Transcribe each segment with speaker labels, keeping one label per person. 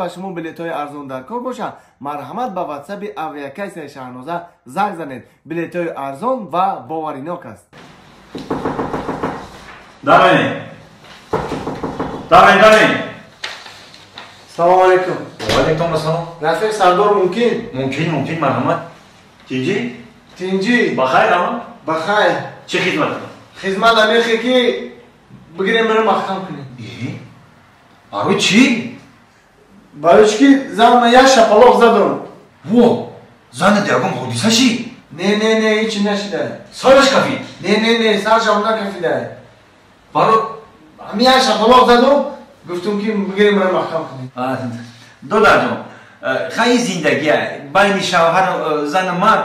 Speaker 1: ба шумо билетҳои арзон дар кор бошад, марҳамат ба ватсапи авиакассаи Шаҳноза занг занед. Билетҳои арзон ва боваринок аст.
Speaker 2: Дароен. Дароен, дароен.
Speaker 1: Салом алейкум.
Speaker 2: Ва алейкум ассалом.
Speaker 1: Рафиқ Сардор мумкин?
Speaker 2: Мумкин, мумкин, марҳамат. Тинҷӣ?
Speaker 1: Тинҷӣ.
Speaker 2: Бахайр, ама?
Speaker 1: Бахайр.
Speaker 2: Чӣ хизмат?
Speaker 1: Хизмат амехе ки бигирем маро маҳкам кунем.
Speaker 2: Барои чӣ?
Speaker 1: Барои чӣ ки зан ма як шапалоқ задам.
Speaker 2: Во, занат ягон ҳодиса шид?
Speaker 1: Не, не, не, ҳечи нашида.
Speaker 2: Сараш кафид?
Speaker 1: Не, не, не, сарашам накафида.
Speaker 2: Баро
Speaker 1: ҳами як шапалоқ задам, гуфтум ки бигирем маро маҳкам кунем.
Speaker 2: Додарҷон, хай зиндагия байни шавҳару зану мард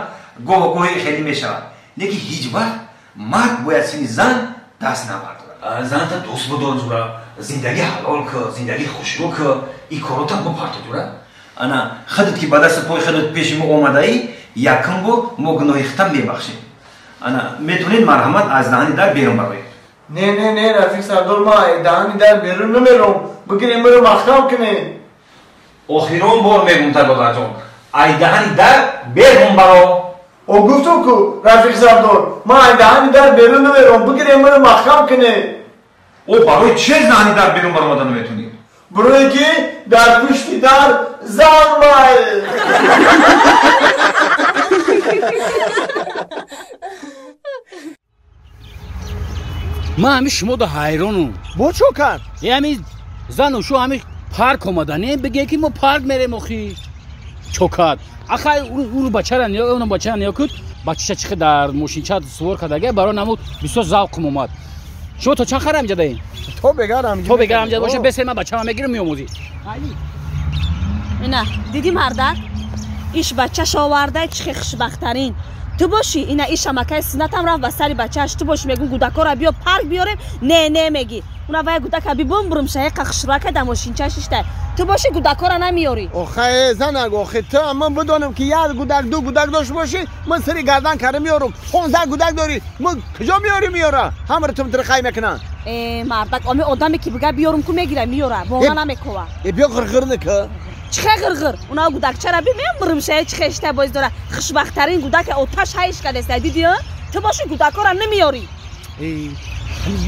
Speaker 2: гоҳ гоҳе хеле мешавад. Лекин ҳеҷ вақт мард бояд сини зан даст набардорад. Заната дӯст бидор ҷура, зиндагӣ ҳалол ки, зиндагӣ хушрӯ ки, ин корота бупарто ҷура. Ана худат ки ба дасти пои худат пеши мо омадаӣ, якум бор мо гуноҳи худам мебахшем. Ана метавонед марҳамат аз даҳани дар берун бароед.
Speaker 1: Не, не, не, Рафиқ Сардор, ма даҳани дар берун намером. Бигирем маро маҳкам кунед.
Speaker 2: Охирон бор мегум та додарҷон, ай даҳани дар берун баро.
Speaker 1: О гуфтум ку, Рафиқ Сардор, ма ай даҳани дар берун намером, бигирем маро маҳкам кунед.
Speaker 2: О барои че даҳани дар берун баромада наметонӣ?
Speaker 1: Барое ки дар пушти дар зан май.
Speaker 3: Ман ҳами шумода ҳайронум.
Speaker 1: Бо чо кард?
Speaker 3: Ҳами зану шу ҳами парк омада, не бигӯе ки мо парк мерем охи. Чо кард? Ахай уру бачара ниё, уну бачара ниё куд, бачаша чихе дар мошинча сувор кардага, барои намуд бисёр завқум омад. Шумо то чанд хара инҷа даем?
Speaker 1: То бегарам.
Speaker 3: То бегарам инҷа боша, бесе ман бачама мегирам меомӯзӣ.
Speaker 4: Ина, дидӣ мардак? Иш бачаш оварда, чихе хушбахттарин. Ту бошӣ, ина иш амакаи суннатам рафт ба сари бачааш. Ту бошӣ мегӯм гудакора биё парк биёрем, не не мегӣ. Уна вай гудака бибум бурум шаиқа хушрака да мошинча шишта. Ту бошӣ гудакора намеёрӣ.
Speaker 1: Охе занак, охе ту ман бидонам ки як гудак ду гудак дошт бошӣ, ман сари гардан карда меёрам. 15 гудак дорӣ, ман куҷо меёрӣ меёра? Ҳамаро ту митрихай мекунанд.
Speaker 4: Э мардак, оми одаме ки бига биёрум ку мегира меёра, бона намекова.
Speaker 1: Э биё ғирғир нака.
Speaker 4: Чихе ғирғир? Уна гудакчара би меям бурум шая чихе шита боз дора. Хушбахттарин гудака оташ ҳайш кардеста, дидӣ? Ту бошӣ гудакора намеёрӣ.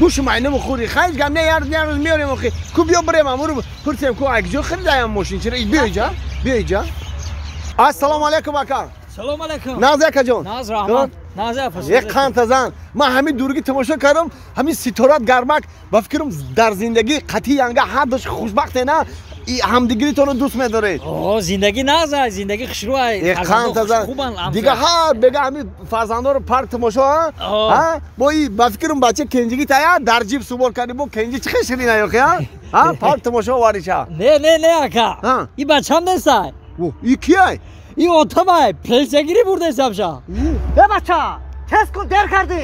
Speaker 1: Гӯши майна мехӯрӣ, хайш гам не, яр рӯз меёрем охи. Ку биё бирем амуру пурсем ку ай куҷо харидаям мошин чира? Биё иҷа, биё иҷа. Ассалому алайкум ака.
Speaker 5: Салом алайкум.
Speaker 1: Наз акаҷон.
Speaker 5: Наз раҳмат. Наз апа.
Speaker 1: Як қанта зан. Ман ҳамин дургӣ тамошо кардам, ҳамин ситорат гармак ба фикрам дар зиндагӣ қатъи янга ҳардуш хушбахте на? Ҳамдигаритонро дӯст медоред.
Speaker 5: О, зиндагӣ наз ай, зиндагӣ хушрӯ ай.
Speaker 1: Қанта зан. Дига ҳар бега ҳамин фарзандоро парк тамошо, ҳа? Бо и ба фикрам бача кенҷигӣ тая дар ҷиб сувор кардӣ, бо кенҷи чӣ хел ширин ай охи, ҳа? Ҳа, парк тамошо овардиша.
Speaker 5: Не, не, не ака. И бачам нест ай.
Speaker 1: И ки ай?
Speaker 5: И отам ай, пенсиягирӣ бурдесам ша.
Speaker 6: Э бача, тез кун, дер кардӣ.